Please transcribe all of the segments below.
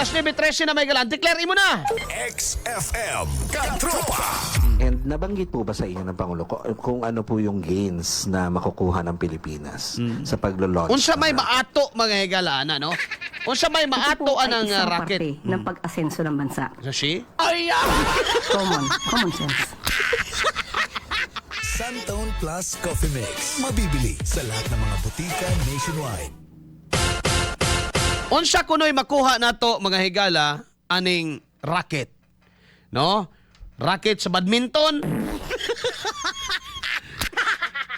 Alas 9:13 na, may galan. Declare mo na. XFM Katropa. And nabanggit po ba sa inyo ng Pangulo kung ano po yung gains na makukuha ng Pilipinas sa paglo-launch Unsa ng may rocket? maato, mga higala ana, no? Unsa may Ito maato po ay anang isang racket? parte ng pag-asenso ng bansa. Sa si? Common sense. Santone Plus Coffee Mix. Mabibili sa lahat ng mga butika nationwide. Unsa kuno'y makuha nato, mga higala, aning racket? No? Racket sa badminton?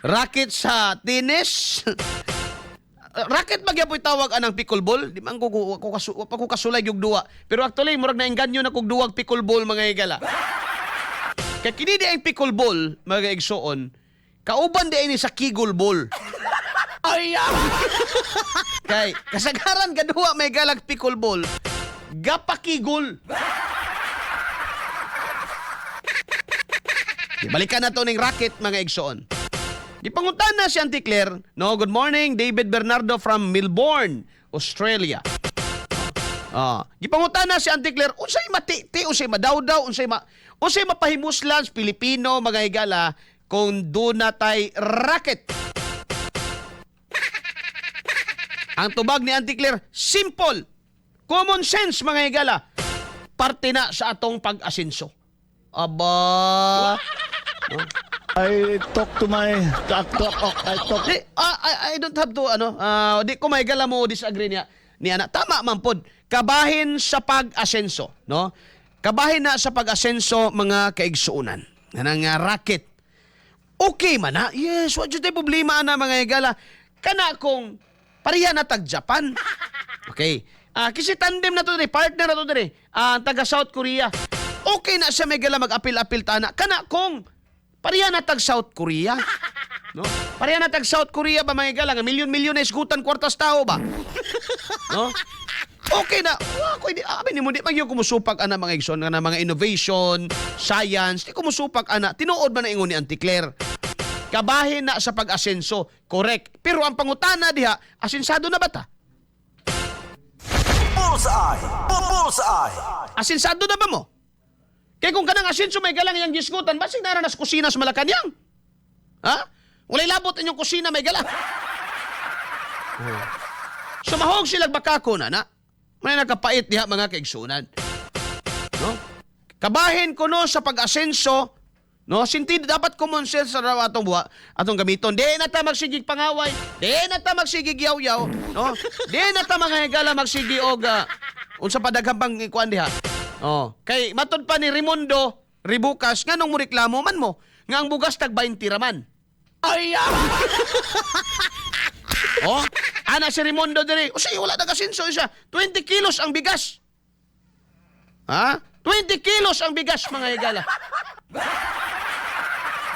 Racket sa tennis? Racket magyapoy tawag anang pickleball? Di man ko ko kasulay yung duwa. Pero actually murag naengganyo na kog duwag pickleball, mga higala. Kay kini di ang pickleball, mga igsoon, kauban di ini sa kigol ball. Ay! Kay kasagaran gaduwa may galag pickleball, gapakigol. Balikan na to ning racket, mga igsoon. Gipangutan na si Auntie Claire, no? Good morning, David Bernardo from Melbourne, Australia. Ah, gipangutan na si Auntie Claire, unsay matiti, unsay madawdaw, unsay mapahimuslan sa Pilipino, mga higala, kung duna tay racket. Ang tubag ni Auntie Claire, simple. Common sense, mga higala. Parte na sa atong pag-asenso. Aba. I talk to my talk, talk, I talk. Di, I don't have to ano, di ko may gala mo disagree niya ni ana. Tama man pod. Kabahin sa pag-asenso, no? Kabahin na sa pag-asenso, mga kaigsuonan. Anang racket. Okay man na. Yes, wa jud tay problema ana, mga higala. Kana kung pareha na tag Japan. Okay. Kasi tandem na to diri, partner na to diri. Taga South Korea. Okay na siya may gala mag-apil-apil tana. Kana kung pareha na tag South Korea. No? Pareha na tag South Korea ba, mga higala, nga milyon-milyon na isgutan kwartas tao ba? No? Okay na. Wa ko di abi nimo, di man gyud kumusupak ana, mga igsoon, nga mga innovation, science, di kumusupak ana. Tinuod ba na ingon ni Auntie Claire? Kabahin na sa pag-asenso. Correct. Pero ang pangutana diha, asensado na ba ta? Bullseye! Bullseye! Asensado na ba mo? Kaya kung kanang asenso may galang iyang gisgutan, basig nara nas kusina sa Malacanang. Ha? Walay labot inyong kusina may gala. Sumahog sila bakako na na. May nakapait diha, mga kaigsunan. No? Kabahin ko no sa pag-asenso, no? Sintido dapat common sense sa raw atong buha, atong gamiton. Di na ta magsigig pangaway, di na ta magsigig yaw-yaw, no? Di na ta, mga higala, magsigi og unsa pa daghang pang ikuan diha. Oh, kay matud pa ni Raimundo Ribukas, nganong mo reklamo man mo nga ang bugas tag 20 raman? Ay! Oh, ana si Raimundo diri. O sige, wala nagasinso siya. 20 kilos ang bigas. Ha? 20 kilos ang bigas, mga higala.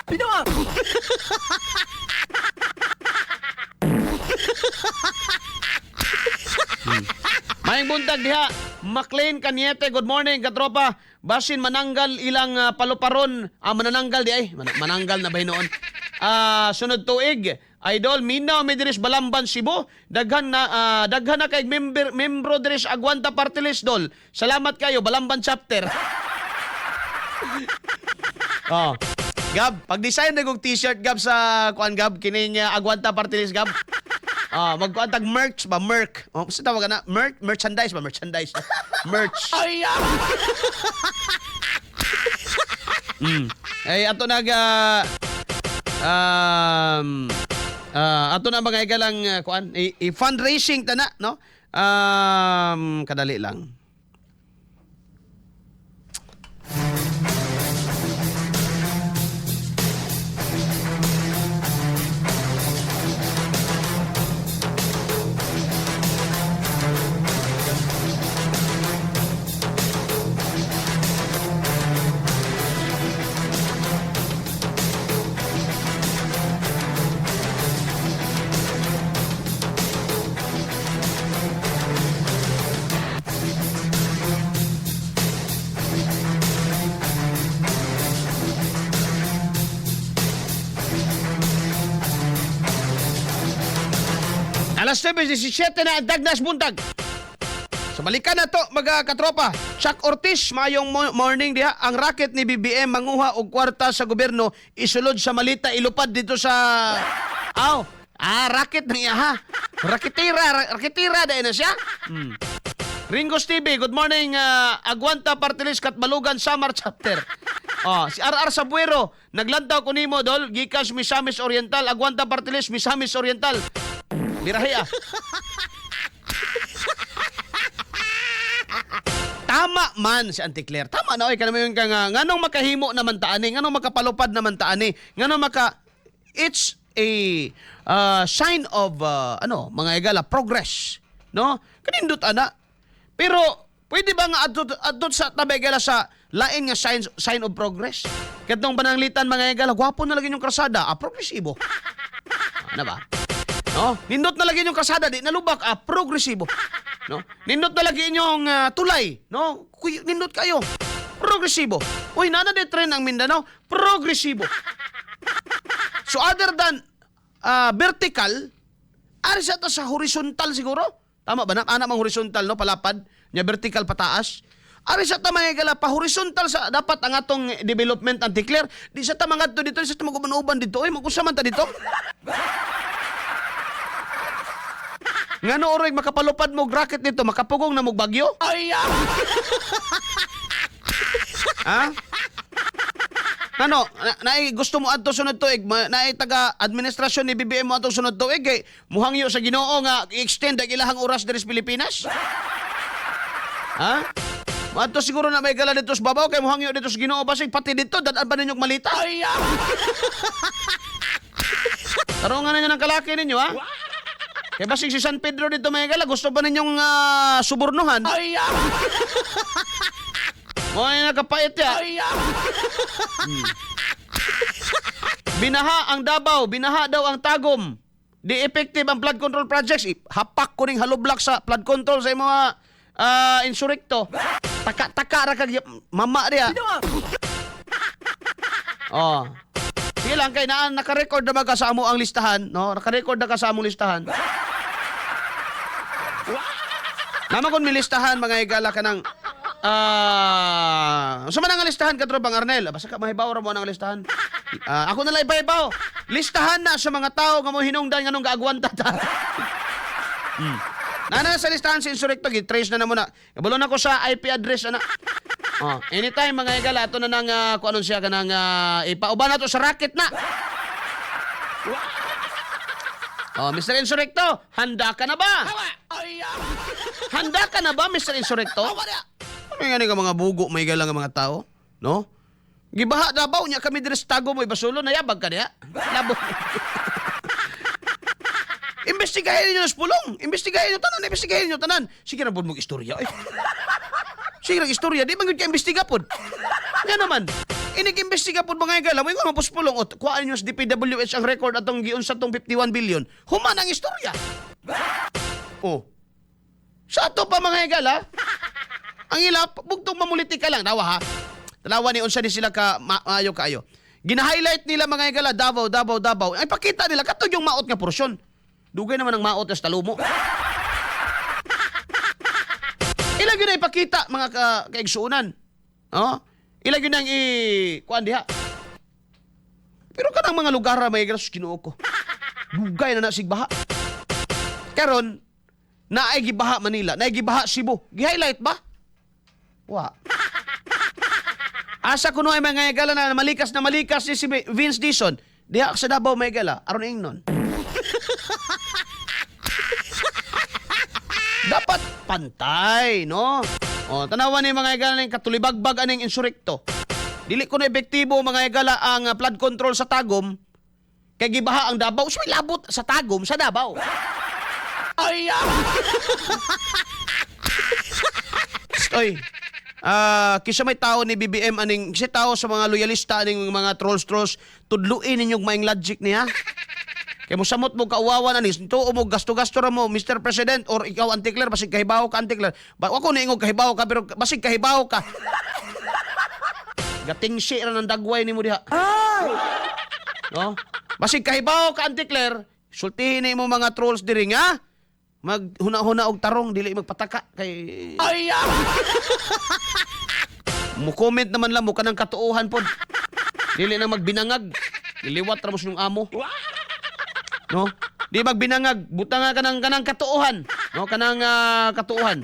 Pinoa! Maayong buntag diha. McLean Caniete, good morning, katropa. Basin mananggal ilang paluparon. Manananggal di ay. Mananggal na ba noon? Sunod tuig. Idol, minaw mi diri sa Balamban, Cebu. Daghan na kay member membro diri sa Aguanta Party List, dol. Salamat kayo, Balamban chapter. Oh. Gab, pag-design na kong t-shirt, Gab, sa kuan, Gab, kining Aguanta Party List, Gab. Magkuan tag merch ba, merch. Oh, sa tawag na merch, merchandise ba, merchandise. Merch. Ay. Ay ato nag um ato na mga igalang kuan i-fundraising ta na, no? Kadali lang. Alas 9:17 na ang Dagnas Buntag. Sa Balikan na to, mga katropa. Chuck Ortiz, mayong morning diha. Ang racket ni BBM manguha og kwarta sa gobyerno, isulod sa malita, ilupad dito sa. Aw, racket ng iya ha. Raketira, raketira dahil na siya. Ringos TV, good morning. Aguanta Partilis Katbalugan Samar Chapter. Oh, si RR Sabuero, naglantaw ko nimo dol, gikas Misamis Oriental, Aguanta Partilis Misamis Oriental. Birahi ah. Tama man si Auntie Claire. Tama na oy kanamo yung ka nga nganong makahimo naman ta ani, nganong makapalupad naman ta ani, nganong maka it's a sign of ano, mga igala, progress, no? Kanindot ana. Pero pwede ba nga adto adto sa tabay gala sa lain nga sign of progress? Katong pananglitan, mga igala, gwapo na lagi yung krasada, progresibo. Ano ba? No? Nindot na lagi inyong kasada, di nalubak, progresibo. No? Nindot na lagi inyong tulay, no? Kuy, nindot kayo. Progresibo. Uy, nana de tren ang Mindanao, progresibo. So other than vertical, ari sa ta sa horizontal siguro. Tama ba na? Ana mang horizontal, no, palapad, nya vertical pataas. Ari sa ta, mga igala, pa horizontal sa dapat ang atong development, Auntie Claire. Di sa ta mangadto dito, di sa ta maguban-uban dito. Oy, mag-usa man ta dito. Ngano oray makapalupad mo og rocket nito, makapugong na mo bagyo? Ay! Ha? Ano, naay gusto mo adto sunod tuig, naay taga administrasyon ni BBM mo adto sunod tuig kay muhangyo sa Ginoo nga i-extend ang ilahang oras diri sa Pilipinas? Ha? Adto siguro na may gala dito sa babaw kay muhangyo dito sa Ginoo basig pati dito dad-an pa ninyong malita. Ay! Tarungan ninyo ng kalaki ninyo, ha? Kay basig si San Pedro dito, may gala, gusto pa ninyong subornuhan. Ay! Mo ay nakapait ya. Ay! Binaha ang Davao, binaha daw ang Tagum. Di effective ang flood control projects. Hapak ko ning haloblak sa flood control sa mga insurrecto. Taka-taka ra kag mama diya. Oh. Sige lang kay naan naka-record na ba ka sa amo ang listahan, no? Naka-record na ka sa among listahan. Nama kon may listahan, mga higala, ka ng sa man ang listahan, katropang Arnel, basta ka mahibaw ra mo ang listahan. Ako na lang ipahibaw. Listahan na sa mga tao nga mo hinungdan nganong gaagwanta ta. Nana sa listahan si Insurrecto, gi-trace na na muna. Kabalo na ko sa IP address ana. Oh, anytime, mga higala, ato na nang kung anong siya kanang ipauban na to sa racket na. Oh, Mr. Insurrecto, handa ka na ba? Ay! Handa ka na ba, Mr. Insurrecto? Ano nga ka mga bugo may galang nga mga tao? No? Gibaha Davao nya kami diri sa Tagum mo ibasulo nayabag ka diha. Labo. Imbestigahin niyo sa pulong. Imbestigahin niyo tanan, imbestigahin niyo tanan. Sige na pud mong istorya eh. Sige lang istorya, di man gyud ka imbestiga pod. Nga naman. Inig-imbestiga pod mga igala, mo ingon mo pulong o kuhaan niyo sa DPWH ang record atong giunsa tong 51 billion. Human ang istorya. Oh. Sa ato pa, mga higala, ang ila, bugtong mamulitika lang. Tawa ha. Tanawa ni unsa ni sila ka maayo kaayo. Gina-highlight nila, mga higala, Davao, Davao, Davao. Ay pakita nila katong yung maot nga porsyon. Dugay naman ang maot sa talumo. Ilang yun na ipakita, mga kaigsuunan. No? Ilang yun ang i kuan diha. Pero kanang mga lugar ra, mga higala, sus, Ginoo ko. Dugay na na sigbaha. Karon, naay gibaha Manila, naay gibaha Cebu. Gi-highlight ba? Wa. Asa kuno ay mga higala na malikas ni si Vince Dizon. Diha sa Davao may gala, aron ingnon. Dapat pantay, no? O, tanawan ni mga higala ning katulibagbag aning insurrecto. Dili ko na epektibo, mga higala, ang flood control sa Tagum kay gibaha ang Davao. So, labot sa Tagum sa Davao. Ay! Oy. Kisa may tao ni BBM aning kisa tao sa mga loyalista aning mga trolls trolls, tudluin ninyong maing logic niya. Kay mo samot mo kauwawan ani, tuo mo gasto-gasto ra mo, Mr. President, or ikaw, Auntie Claire, basig kahibaw ka, Auntie Claire. Ba ako niingog kahibaw ka pero basig kahibaw ka. Gatingsi ra ng dagway nimo diha. No? Basig kahibaw ka, Auntie Claire, sultihin nimo mga trolls diri nga. Maghuna-huna og tarong, dili magpataka kay ay. Mo comment naman lang mo kanang katuohan pod. Dili na magbinangag. Iliwat ra mo sa inyong amo. No? Di magbinangag, butang nga kanang katuohan, no? Kanang katuohan.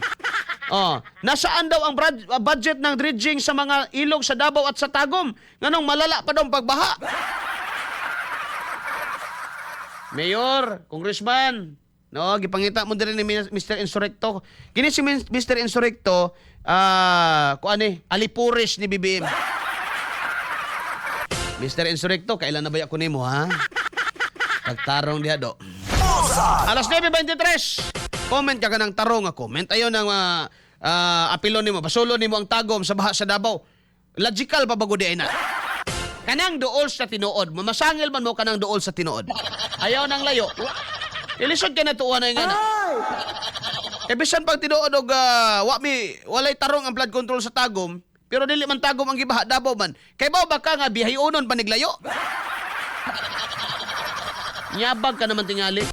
Oh, nasaan daw ang budget ng dredging sa mga ilog sa Davao at sa Tagum? Nganong malala pa daw ang pagbaha? Mayor, Congressman, no, gipangita mo diri ni Mr. Insurrecto. Kini si Mr. Insurrecto, kuan ni, alipores ni BBM. Mr. Insurrecto, kailan na ba ako nimo ha? Pagtarong diha do. Alas 9:23. Comment ka kanang tarong nga comment. Ayon ang apilon nimo, basulo nimo ang Tagum sa baha sa Davao. Logical pa bago di ay na. Kanang duol sa tinuod, mamasangil man mo kanang duol sa tinuod. Ayaw nang layo. Ilisod ka na tuwa na yung ana. Eh bisan pag tinuod og wa mi walay tarong ang flood control sa Tagum, pero dili man Tagum ang gibaha, Davao man. Kay bao baka nga bihayonon pa niglayo. Nyabag ka naman tingali.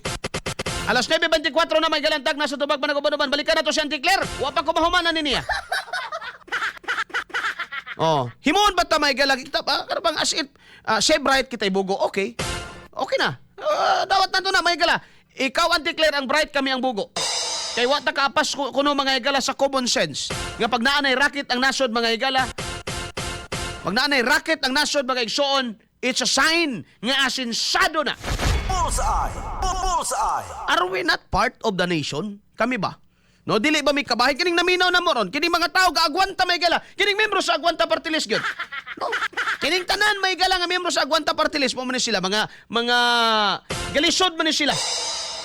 Alas 9:24 na may galantag nasa tubag panaguban-uban. Balikan na to si Auntie Claire. Wa pa ko mahumanan ni niya. Oh, himuon ba ta may galag kita pa ah, bang as it save right kita ibugo. Okay. Okay na. Dawat na to na may gala. Ikaw Auntie Claire ang bright, kami ang bugo. Kay wa ta kaapas kuno mga higala sa common sense. Nga pag naanay racket ang nasod mga higala, pag naanay racket ang nasod mga igsoon, it's a sign nga asinsado na. Bullseye! Bullseye! Are we not part of the nation? Kami ba? No, dili ba mi kabahin kining naminaw na mo ron? Kining mga tao gaagwanta may gala. Kining membro sa Agwanta Party List gyud. No. Kining tanan may gala nga membro sa Agwanta Party List mo man ni sila mga galisod man ni sila.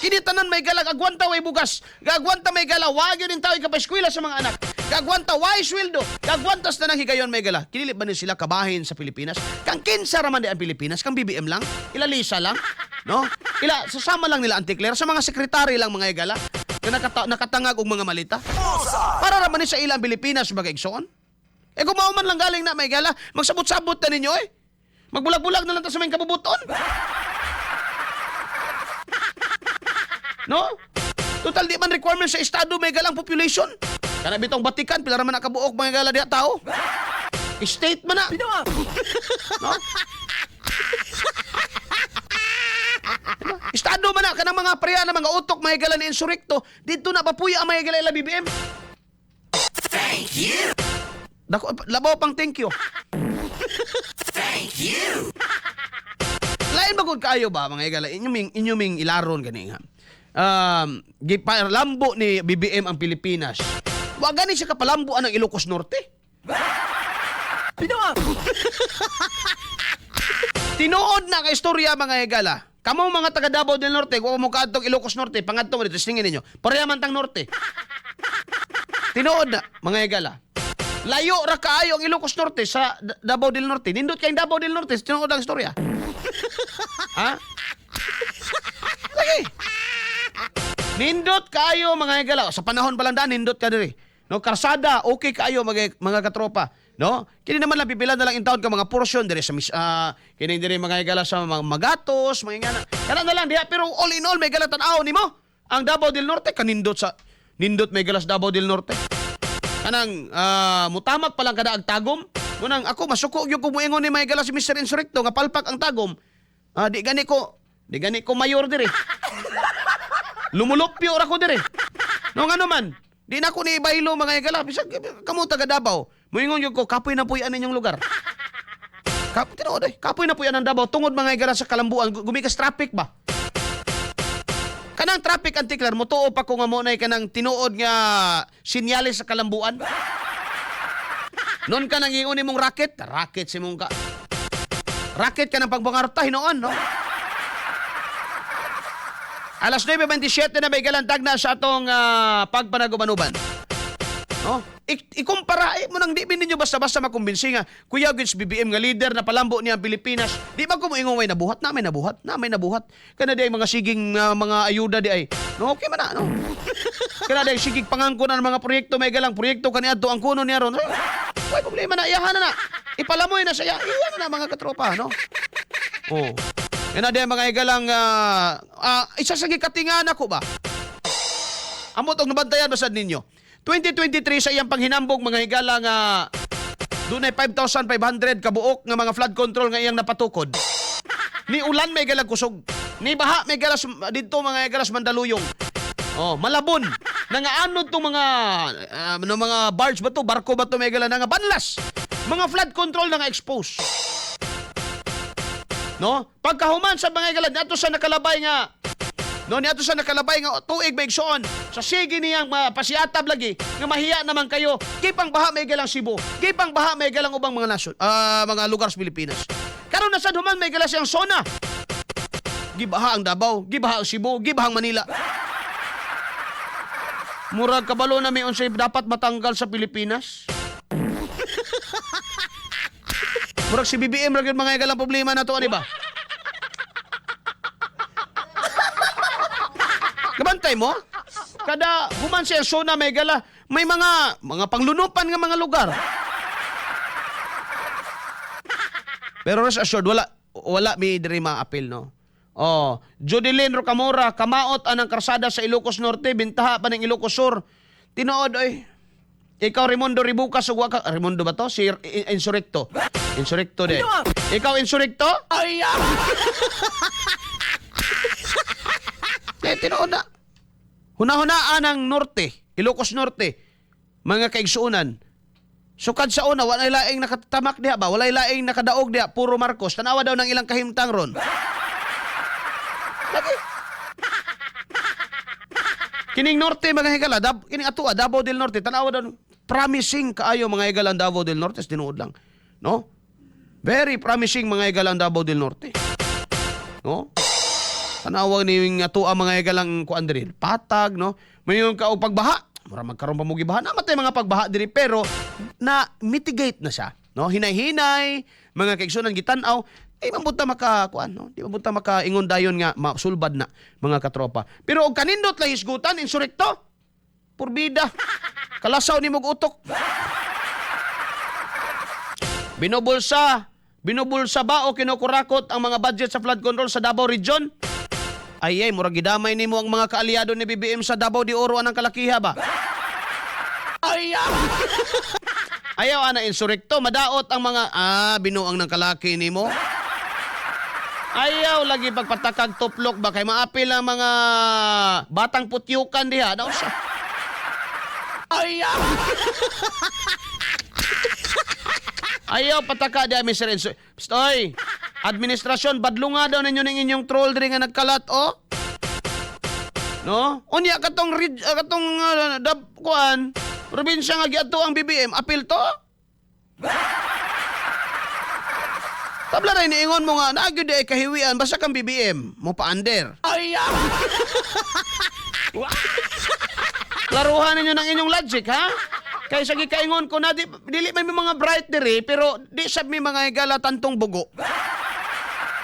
Kini tanan may gala agwanta way bugas. Gaagwanta may gala wa gyud tao ikapaeskwela sa mga anak. Gaagwanta way sweldo. Gaagwanta sa tanang higayon may gala. Kinili ba ni sila kabahin sa Pilipinas? Kang kinsa ra man di ang Pilipinas, kang BBM lang, ila Lisa lang, no? Ila sasama lang nila Auntie Claire sa mga sekretary lang mga higala nga nakatangag og mga malita. Para ra man ni sa ilang Pilipinas mga igsoon. Eh kung mao man lang galing na may gala, magsabot-sabot na ninyo eh. Magbulag-bulag na lang ta sa mga kabubuton. No? Total di man requirement sa estado may galang population. Kana bitong Vatican pila ra man nakabuok mga gala diha tao. State man na. No? Diba? Estado man na kanang mga preya na mga utok mga gala ni Insurrecto didto na papuya ang mga gala ila BBM. Thank you. Dako labaw pang thank you. Thank you. Lain ba gud kaayo ba mga higala inyong ilaron gani nga. Gipalambo ni BBM ang Pilipinas. Wa gani siya kapalambo ang Ilocos Norte. Tinuod na ka istorya mga higala. Kamo mga taga Davao del Norte, kung mo kaadtong Ilocos Norte, pangadto mo dito, tingin ninyo. Pareha man tang Norte. Tinuod na mga higala. Layo ra kaayo ang Ilocos Norte sa Davao del Norte. Nindot kay Davao del Norte, tinuod ang istorya. Ha? Lagi. Nindot kaayo mga higala. Sa panahon pa lang daan, nindot ka diri. No, karsada, okay kaayo mga katropa. No? Kini naman lang pipila na lang in taon ka mga portion diri sa kini diri mga higala sa mga magatos, mga ingana. Kana na lang diha pero all in all may gala tan-aw nimo. Ang Davao del Norte kanindot sa nindot may gala sa Davao del Norte. Kanang mutamak pa lang kada ag Tagum. Munang ako masuko gyud ko moingon ni may gala si Mr. Insurrecto nga palpak ang Tagum. Di gani ko mayor diri. Lumulupyo ra ko diri. No ngano man, di na ko ni ibaylo mga higala bisag kamo taga Davao. Moingon gyud ko kapoy na puy-an ninyong lugar. Tinuod eh, kapoy na puy-an ang Davao tungod mga higala sa kalambuan, gumikas traffic ba? Kanang traffic Auntie Claire, motuo pa ko nga mo na kanang tinuod nga sinyalis sa kalambuan. Noon ka nang ingon nimong racket, racket si mong ka. Racket ka ng pagbangarta hinoon, no? Alas 9:27 na may galantag na sa atong pagpanagubanuban. No? Ikumpara eh, mo nang di ninyo basta-basta makumbinsi nga Kuya Gits BBM nga leader na palambo niya ang Pilipinas. Di ba kung may nabuhat na may nabuhat na may nabuhat. Kana di ay mga siging mga ayuda di ay. No, okay man na, no. Kana di ay siging pangangko na ng mga proyekto may galang proyekto kaniadto ang kuno niya ron. Way problema na iyahan na na. Ipalamoy na siya. Iyahan na na mga katropa, no. Oh. Kana di ay mga igalang isa sa gikatingan ako ba? Amot og nabantayan basad ninyo. 2023 sa iyang panghinambog, mga higala, nga dunay 5,500 kabuok nga mga flood control nga iyang napatukod. Ni ulan may galag kusog. Ni baha may galas didto, mga galas, Mandaluyong. Oh, Malabon. Nangaanod tong mga ano, mga barge ba to, barko ba to, may gala nga banlas. Mga flood control na nga expose. No? Pagkahuman sa mga higala niadto sa nakalabay nga, no, niadto sa nakalabay nga tuig may igsoon sa sige niyang pasiatab lagi nga mahiya naman kayo gipang baha may galang Cebu, gipang baha may galang ubang mga nasyon, mga lugar sa Pilipinas. Karon na sad human may gala siyang SONA. Gibaha ang Davao, gibaha ang Cebu, gibaha ang Manila. Murag kabalo na may unsay dapat matanggal sa Pilipinas. Murag si BBM ra gyud, mga galang, problema na to, ani ba? Kabantay mo? Kada human siya SONA may gala, may mga panglunupan nga mga lugar. Pero rest assured, wala wala mi diri maapil, no. Oh, Judeline Rocamora, kamaot anang karsada sa Ilocos Norte, bintaha pa ng Ilocos Sur. Tinuod oy. Ikaw, Raimundo Ribucas, ug wa ka Raimundo ba to? Si Insurrecto. Insurrecto de. Ikaw, Insurrecto? Ay. Eh, tinuod na. Hunahunaan ang Norte, Ilocos Norte, mga kaigsuonan. Sukad sa una, walay laing nakatamak diha ba? Walay laing nakadaog diha, puro Marcos. Tanawa daw ng ilang kahimtang ron. Lagi. Kining Norte, mga higala, kining atua, Davao del Norte, tanawa daw, promising kaayo, mga higala, ang Davao del Norte, tinuod lang. No? Very promising, mga higala, ang Davao del Norte. No? Tanawa ni yung atua, mga higalang kuan diri, patag, no? May yung ka og pagbaha, mura magkaroon pa mo gibaha. Namatay mga pagbaha diri pero na mitigate na siya, no? Hinay-hinay, mga kaigsunan, gitan-aw, eh mabuta maka kuan, no? Di mabuta makaingon dayon nga masulbad na, mga katropa. Pero og kanindot lang hisgutan, Insurrecto, purbida. Kalasaw ni mog utok. Binubulsa, binubulsa ba o kinukurakot ang mga budget sa flood control sa Davao Region? Ay ay, murag gidamay nimo ang mga kaalyado ni BBM sa Davao de Oro anang kalakiha ba? Ay. Ayaw ana, Insurrecto, madaot ang mga binuang ng kalaki nimo. Ayaw lagi pagpatakag tuplok ba kay maapil ang mga batang putyukan diha. Daw siya. Ay. Ayaw pataka diha, Mr. Enzo. Psst, oy. Administrasyon, badlunga daw ninyo ning inyong troll diri nga nagkalat, oh. No? Unya katong dab kuan, probinsya nga giadto ang BBM, apil to. Tabla na iniingon mo nga naa gyud ay kahiwian basta kang BBM mo pa-under. Ay. Klaruhan ninyo ng inyong logic, ha? Kay sa gikaingon ko na di, dili may mga bright diri pero di sab may mga higala tantong bugo.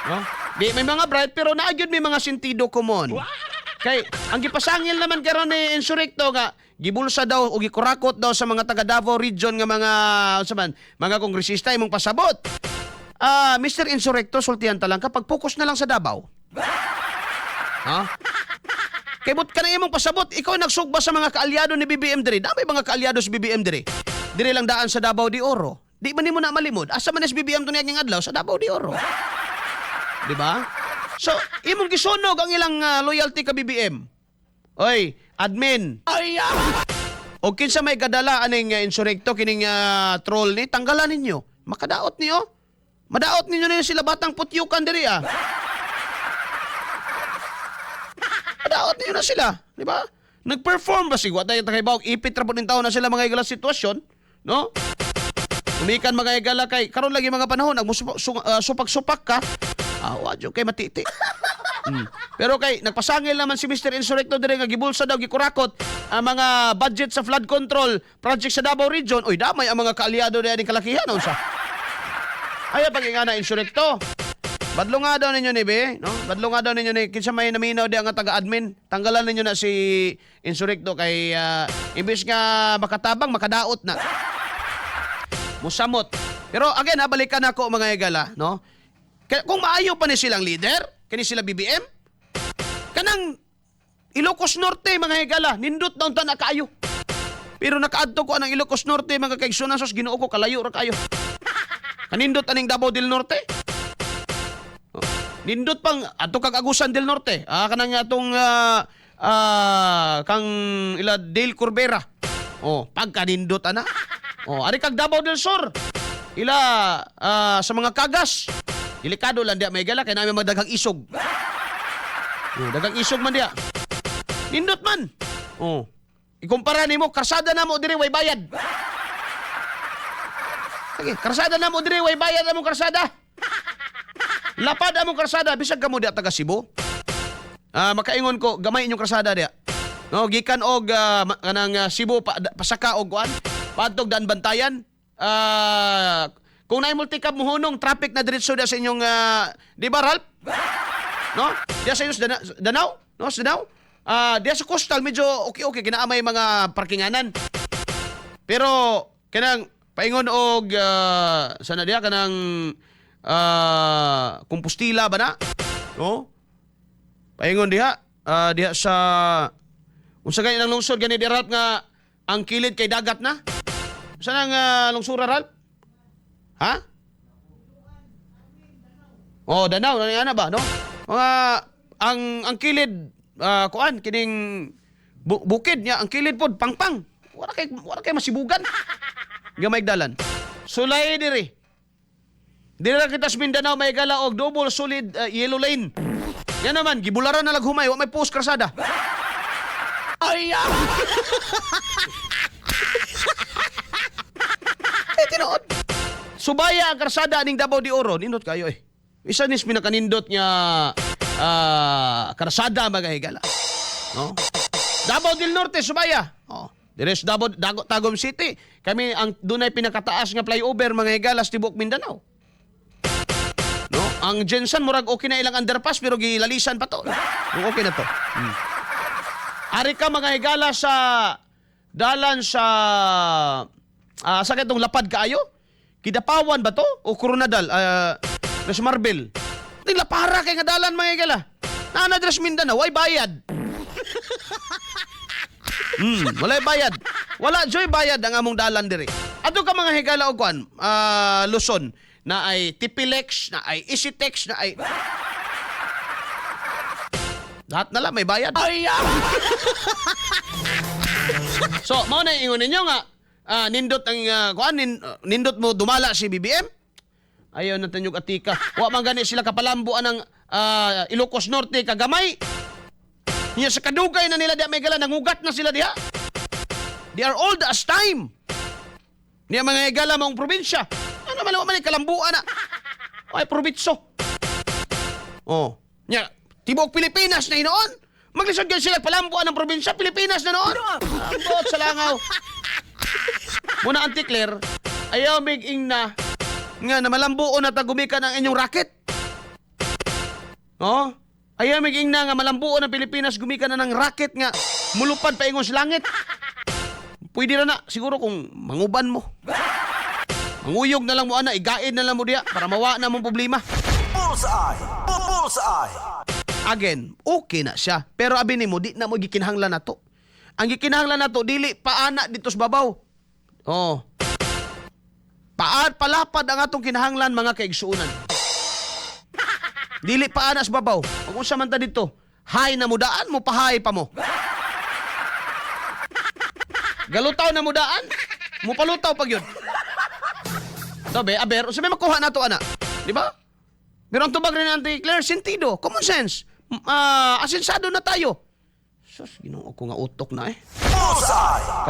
No? Di may mga bright pero naa gyud may mga sentido komon. Kay ang gipasangil naman karon ni Insurrecto nga gibulsa daw o gikurakot daw sa mga taga Davao Region nga mga unsa man, mga kongresista, imong pasabot. Ah, Mr. Insurrecto, sultihan ta lang kapag focus na lang sa Davao. Ha? Kay but ka na imong pasabot, ikaw ang nagsugba sa mga kaalyado ni BBM diri. Dami mga kaalyado sa BBM diri. Diri lang daan sa Davao de Oro. Di ba nimo na malimod? Asa man is BBM to niya adlaw sa Davao de Oro. Di ba? So, imong gisunog ang ilang loyalty ka BBM. Oy, admin. Ay. O kinsa may gadala aning Insurrecto, kining troll ni, tanggalan ninyo. Makadaot niyo. Madaot ninyo ni sila batang putyukan diri ah. Madaot ninyo na sila, di ba? Nag-perform ba sigwa tayo takay ipit ra pud ning taon na sila, mga higala, sitwasyon, no? Umikan, mga higala, kay karon lagi mga panahon nagsupak-supak ka. Ah, wa jud kay matiti. Pero kay nagpasangil naman si Mr. Insurrecto dire nga gibulsa daw, gikurakot ang mga budget sa flood control project sa Davao Region. Uy, damay ang mga kaalyado diya ning kalakihan unsa. Ayaw pag na, Insurrecto. Badlo nga daw ninyo ni be, no? Badlo nga daw ninyo ni kinsa may naminaw di ang taga-admin. Tanggalan ninyo na si Insurrecto kay imbis nga makatabang, makadaot na. Musamot. Pero again, ha, balikan ako, mga higala, no? Kaya kung maayo pa ni silang leader, kani sila BBM, kanang Ilocos Norte, mga higala, nindot na unta na kaayo. Pero nakaadto ko anang Ilocos Norte, mga kaigsunan, sus, Ginoo ko, kalayo ra kayo. Kanindot aning Davao del Norte. Oh. Nindot pang ato kag Agusan del Norte. Ah, kanang atong kang ila Dale Corbera. Oh, pagkanindot ana. Oh, ari kag Davao del Sur. Ila sa mga kagas. Delikado lang diya may gala kay namin magdaghang isog. Oh, daghang isog man diya. Nindot man. Oh. Ikumpara nimo karsada na mo diri way bayad. Sige, karsada na mo diri way bayad among karsada. Lapad among karsada bisag kamo diya taga Cebu. Ah, makaingon ko gamay inyong karsada diya. No, gikan og kanang Cebu pa, pasaka og kuan, padtog Dan Bantayan. Kung naay multicab mohunong traffic na diretso diya sa inyong di ba, Ralph? No? Diya sa inyo sa Danao, no? Sa Danao. Diya sa coastal medyo okay-okay kinaamay mga parkinganan. Pero kanang paingon og sana diya kanang Compostela ba na? No? Paingon diha diha sa unsa gani ang lungsod gani di, Ralph, nga ang kilid kay dagat na? Sa nang lungsura, Ralph? Ha? Oh, Danao, ana ba, no? Mga ang kilid kuan kining bukid niya, ang kilid pod pangpang. Wala kay masibugan. Gamay dalan. Sulay diri. Diri ra kita sa Mindanao may gala og double solid yellow lane. Yan naman, gibularan na lag humay, wa may post krasada. Ay! Eh, tinuod. Subaya ang karsada aning Davao de Oro. Nindot kayo eh. Isa nis pinakanindot nga karsada, mga higala. No? Davao del Norte, Subaya. Oh. Dire sa Davao, Tagum City. Kami ang dunay pinakataas nga flyover, mga higala, sa tibuok Mindanao. No? Ang GenSan murag okay na ilang underpass pero gilalisan pa to. No, okay na to. Ari ka, mga higala, sa dalan sa sa katong lapad kaayo? Kidapawan ba to o Coronadal? Res Marbel. Di lapara kay nga dalan, mga higala. Naa na dres Mindanao, way bayad. Walay bayad. Wala joy bayad ang among dalan diri. Adto ka, mga higala, og kuan, Luzon na ay TPLEX, na ay EasyTex, na ay lahat na lang may bayad. Ay! So, mao na ingon ninyo nga nindot ang kuan nindot mo dumala si BBM. Ayaw na tanyog atika. Wa man gani sila kapalambuan ng Ilocos Norte kagamay. Nya sa kadugay na nila diha may gala, nangugat na sila diha. They are old as time. Niya mga higala maong probinsya. Ano man wa man kalambuan na. Ay probitso. Oh. Nya tibuok Pilipinas na hinoon. Maglisod gyud sila palambuan ng probinsya, Pilipinas na noon. Ambot sa langaw. Muna, Auntie Claire, ayaw mig ingna nga na malambuon na tagumikan ang inyong racket. Oh? Ayaw mig ingna nga malambuon ang Pilipinas gumikan na ng racket nga mulupad paingon sa langit. Pwede ra na siguro kung manguban mo. Manguyog na lang mo ana, igaid na lang mo diya para mawa na mong problema. Bullseye! Bullseye! Again, okay na siya. Pero abi nimo, di na mo gikinahanglan nato. Ang gikinahanglan nato dili paana dito sa babaw. Oh. Paad palapad ang atong kinahanglan, mga kaigsuonan. Dili paana sa babaw. Kung unsa man ta dito, hay na mudaan mo pahay pa mo. Galutaw na mudaan, mo palutaw pag yun. So, be, aber, unsa may makuha nato ana? Di ba? Pero ang tubag rin Auntie Claire, sentido, common sense. Asensado na tayo. Sus, Ginoo ko nga utok na eh. Bullseye!